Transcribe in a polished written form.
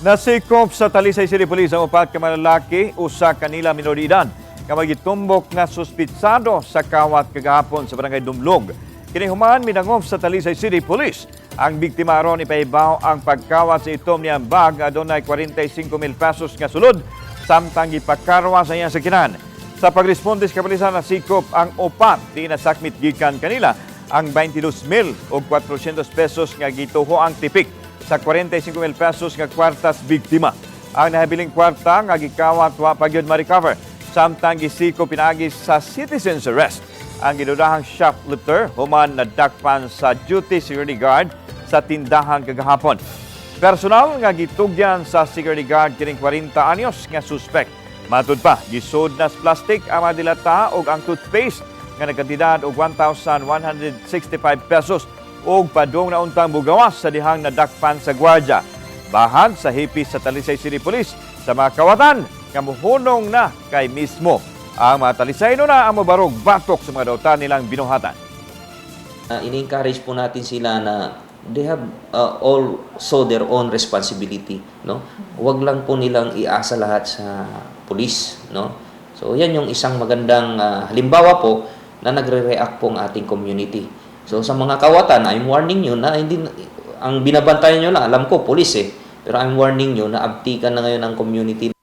Nasikop sa Talisay City Police ang upat ka mga lalaki, usa kanila minor de edad, nga magitumbok nga suspitsado sa kawat kagahapon sa Barangay Dumlog. Kini human minangop sa Talisay City Police. Ang biktima aron ipahibaw ang pagkawat sa itom niyang bag nga adunay 45 mil pesos nga sulod samtang gipakarwa sa iyang sakinan. Sa pagresponde sa kapulisan, nasikop ang upat, di nasakmit gikan kanila ang 22 mil o 400 pesos nga gituho ang tipik sa 45 mil pesos nga kwartas biktima. Ang nahabiling kwarta nga gikawat wa pa gyud ma-recover samtang gisiko pinaagi sa citizen's arrest ang gidudahang shoplifter human nadakpan sa duty security guard sa tindahan kagahapon. Personal nga gitugyan sa security guard kining 40 anyos nga suspect. Matud pa, gisud na sa plastic ang mga dilata ug ang toothpaste nga nagkantidad og 1,165 pesos ug padung na untang bugawas sa dihang nadakpan sa gwardya. Bahag sa hipis sa Talisay City Police sa mga kawatan nga muhunong na kay mismo ang mga Talisayno na ang mobarog batok sa mga dautan nilang binuhatan. In-encourage po natin sila na they have also their own responsibility, no? Huwag lang po nilang iasa lahat sa police, no? So yan yung isang magandang halimbawa po na nagre-react po ang ating community. So sa mga kawatan, I'm warning you na hindi ang binabantayan nyo lang, alam ko police eh. Pero I'm warning you na abtikan na ngayon ang community.